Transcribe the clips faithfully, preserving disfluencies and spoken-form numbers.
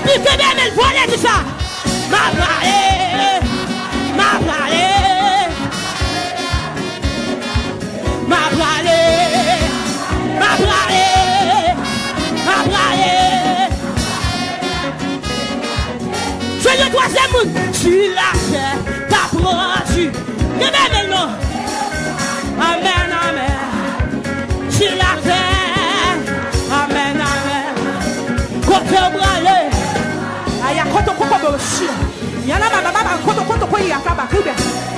Kenbe men l, vole, di sa. M a prale, m a prale, m a prale, m a prale, m a prale. Jwenn yon twazyèm moun. Si latè ta pran di. Kenbe men non. Amèn, amèn. Si latè. Amèn, amèn. Kote w prale? Aya, koto koko borosi. Yana baba baba koto koto koyi akaba kibe.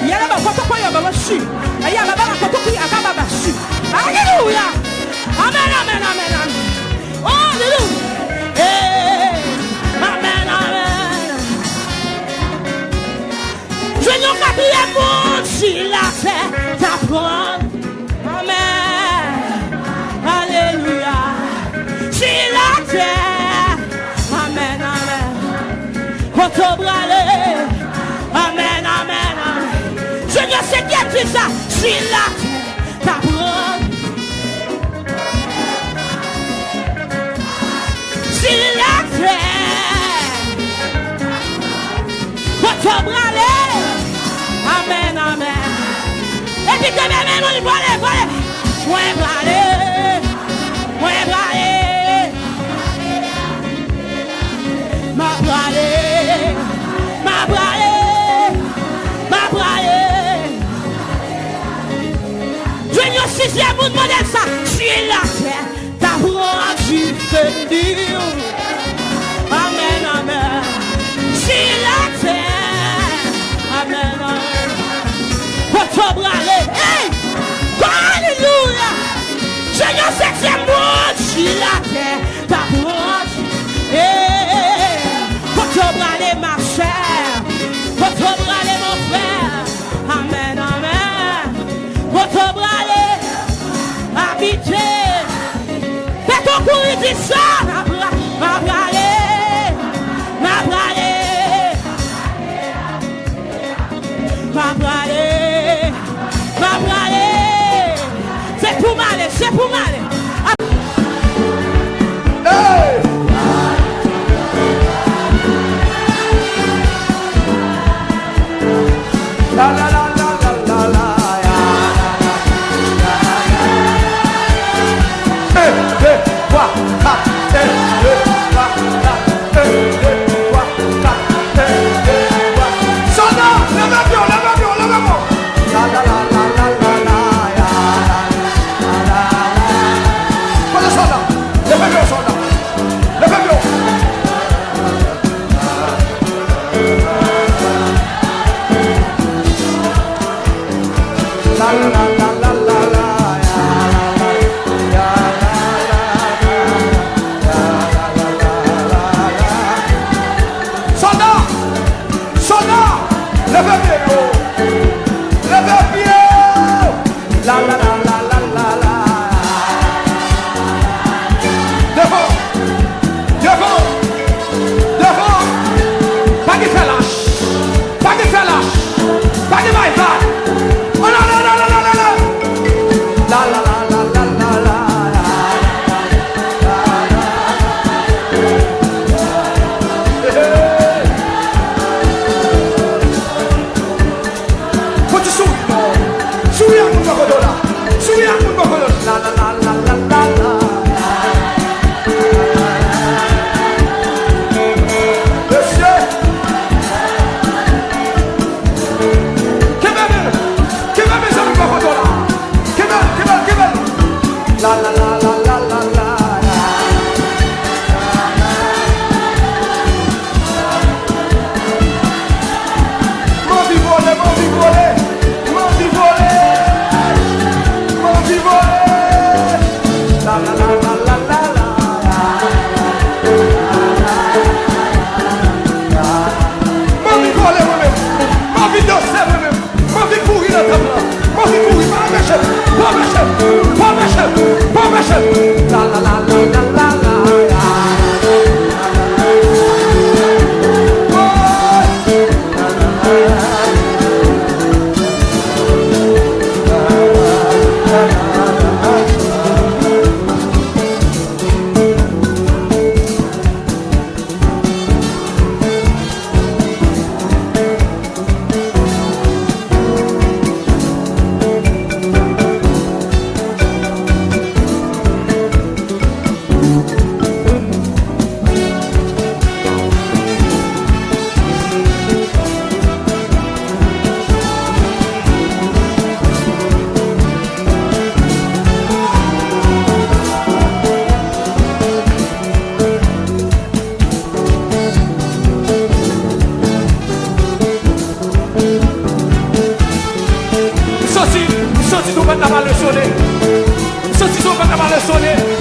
Yana baba koto koyi borosi. Aya baba baba koto koyi akaba basi. Aleluya. Amèn, amèn, amèn, amèn. Aleluya. Hey. Amèn, amèn. Jwenn yon katriyèm moun si latè ta pran. Amèn. Aleluya. Si latè. Amèn, amèn. Kote w prale? Amèn, amèn, amèn. Jwenn yon senkyèm di sa. Si latè ta pran. Si latè. Kote w prale? Amèn, amèn. Epi kenbe men nou, vole, vole. Mwen prale. Mwen prale. M a prale. M a prale. M a prale. Jwenn yon sizyèm moun mande l sa. Si latè ta pran dife di. Amèn, amèn. Si latè. Amèn, amèn. Kote w prale? Hey! Aleluya! Jwenn yon setyèm moun si latè ta pran dife. Hey! Kote w prale, ma sè? Kote w prale, mon frè? Amèn, amèn. Kote w prale? Abite. Fè ton kouri di sa. M a pra-, m a prale. M a prale. M a prale. M a prale. Se pou m ale, se pou m ale. Hey! La, la, la, la, la, la, la, ya, la, la, la, la, la. Un, deux, trois, quatre. Un, deux, trois, quatre. Un, deux, trois, quatre. Un, deux, trois. Sòlda, leve pye w, leve pye w, leve pye w. La, la, la, la, la, la, la, ya, la, la, la, la, la. Kote sòlda? Leve pye w, sòlda. Leve pye w. Sòlda! Sòlda! Leve pye yo! Leve pye yo! La, la, la, la, la, la, la. Devan! Devan! Devan! Pa gen fè lach! Pa gen fè lach! Pa gen bay vag! Oh, la, la, la, la, la, la, la! Santi, m santi twonpèt la pral resone. M santi twonpèt la pral resone.